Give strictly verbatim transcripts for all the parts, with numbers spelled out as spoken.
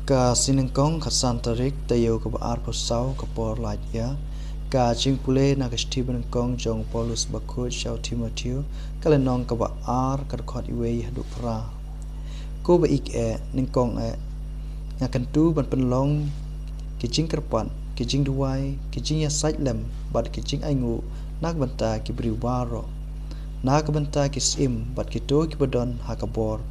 Ka Sngi Nyngkong, ka san tarik, taïew kaba arphew saw, ka por lait ïa. Ka jingpule na ka shithi banyngkong jong u Paulus bakhuid sha u Timotheo, ka lynnong kaba ar, ka dkhot iwei haduh phra. Ko ba ïeit eh, nyngkong eh, nga kyntu ban pynlong ki jingkyrpad, ki jingduwai, ki jingïasaid lem, bad ki jingainguh na ka bynta ki briew baroh, na ka bynta ki syiem bad kito kiba don ha ka bor,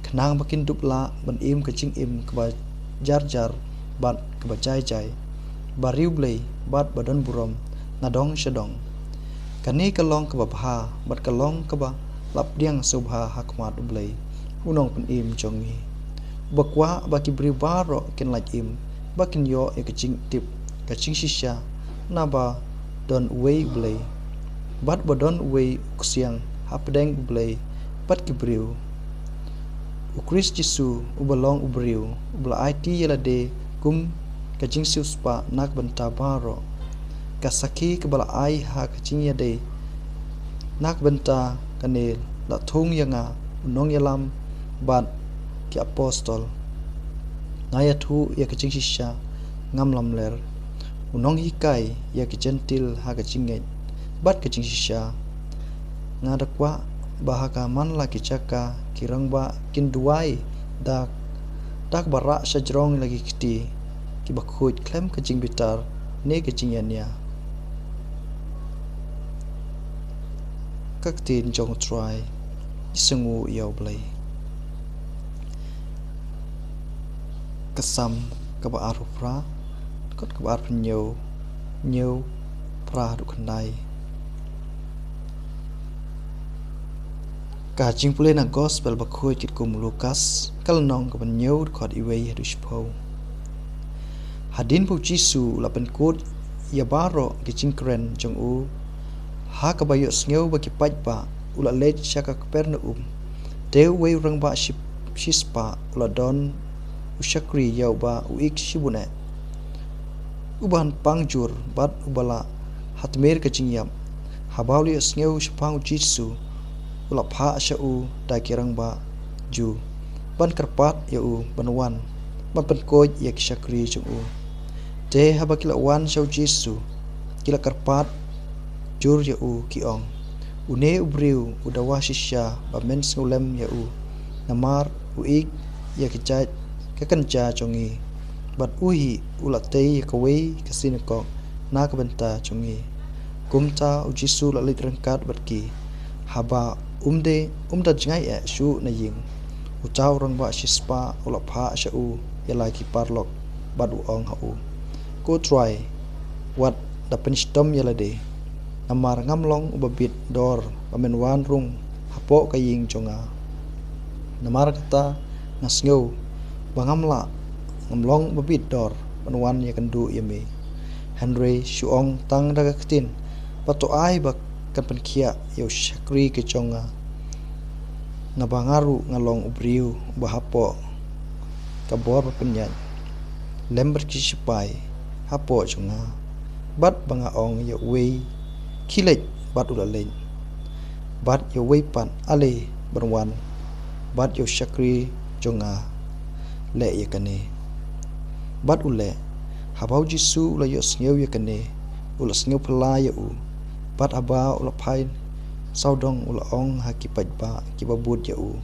khnang ba kin dup lah ban im ka jingim kaba jarjar bad kaba jaijai, ba riewblei bad ba don burom nadong shadong. Kane ka long kaba bha bad ka long kaba la pdiang sngewbha ha khmat U Blei, U Nongpynim jong ngi, uba kwah ba ki briew baroh kin lait im, ba kin ïoh ïa ka jingtip ka jingshisha naba don uwei U Blei, bad ba don uwei u ksiang hapdeng U Blei bad ki briew, U Khrist Jisu, uba long u briew, uba la aiti ïa lade kum ka jingsiewspah na ka bynta baroh. Ka sakhi kaba la ai ha ka jingïadei na ka bynta kane la thung ïa nga, u nongïalam bad ki apostol. Nga ïathuh ïa ka jingshisha, ngam lamler. U nonghikai ïa ki jentil ha ka jingngeit bad ka jingshisha. Nga da kwah ba ha ka man la ki jaka ki rangbah kin duwai da, da kaba rah shajrong la ki kti kiba khuid khlem ka jingbitar ne ka jingïania. Ka ktien jong U Trai. Ïasngew ïa U Blei. Ka Salm kaba arphew phra, dkhot kaba arphew hynñiew, hynñiew, phra haduh khyndai. Ka jingpule na Gospel bakhuid kitkum u Lukas, ka lynnong kaba hynñiew, dkhot iwei haduh shiphew. Hadien ba U Jisu u la pynkut ïa baroh ki jingkren jong u ha kaba ïohsngew bad ki paidbah, u la leit sha ka Kapernaum. Te uwei u rangbah shi, shispah u la don u shakri ïa uba u ïeit shibun eh, uba hynpang jur bad uba la ha tmier ka jingïap. Haba u la ïohsngew shaphang U Jisu, u la phah sha u da ki rangbah Jiw ban kyrpad ïa u ban wan ban pynkoit ïa ki shakri jong u. Te haba ki la wan sha U Jisu, ki la kyrpad jur ïa u, ki ong: Une u briew u dawa shisha ba men sngewlem ïa u, namar u ïeit ïa ki jait ka kynja jong ngi, bad u hi u la tei ïa kawei ka sinakok na ka bynta jong ngi. Kumta U Jisu u la leit ryngkat bad ki. Haba um de, um da jngai eh shuh na ïing, uta u rangbah shispah u la phah sha u ïa la ki paralok bad u ong ha u: Ko Trai, wat da pynshitom ïa lade, namar ngam long uba bit dor ba men wan rung hapoh ka ïing jong nga. Namar kata nga sngew ba ngam lah, ngam long uba bit dor ban wan ïakynduh ïa me. Hynrei shu ong tang da ka ktien, bad to ai ba kan pynkhiah ïa u shakri ka jong nga. Nga ba nga ruh nga long u briew uba hapoh ka bor ba pynïaid lem bad ki shipai hapoh jong nga, bad ba nga ong ïa uwei: Khie leit, bad u la leit, bad ïa uwei pat: Ale, ban wan, bad ïa u shakri jong nga: Leh ïa kane, bad u leh. Haba U Jisu u la ïohsngew ïa kane, u la sngewphylla ïa u, bad haba u la phai sawdong u la ong ha ki paidbah kiba bud ïa u: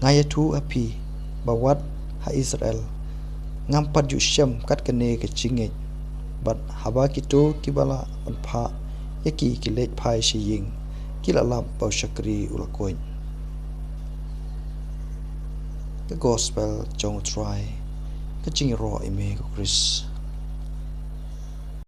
Nga ïathuh ha phi ba wat ha Israel ngam pat ju shem kat kane ka jingngeit. Bad haba kito kiba lah ban phah ïa ki ki leit phai sha ïing, ki la lap ba u shakri u la koit. Ka Gospel jong U Trai. Ka jingïaroh ïa me ko Khrist.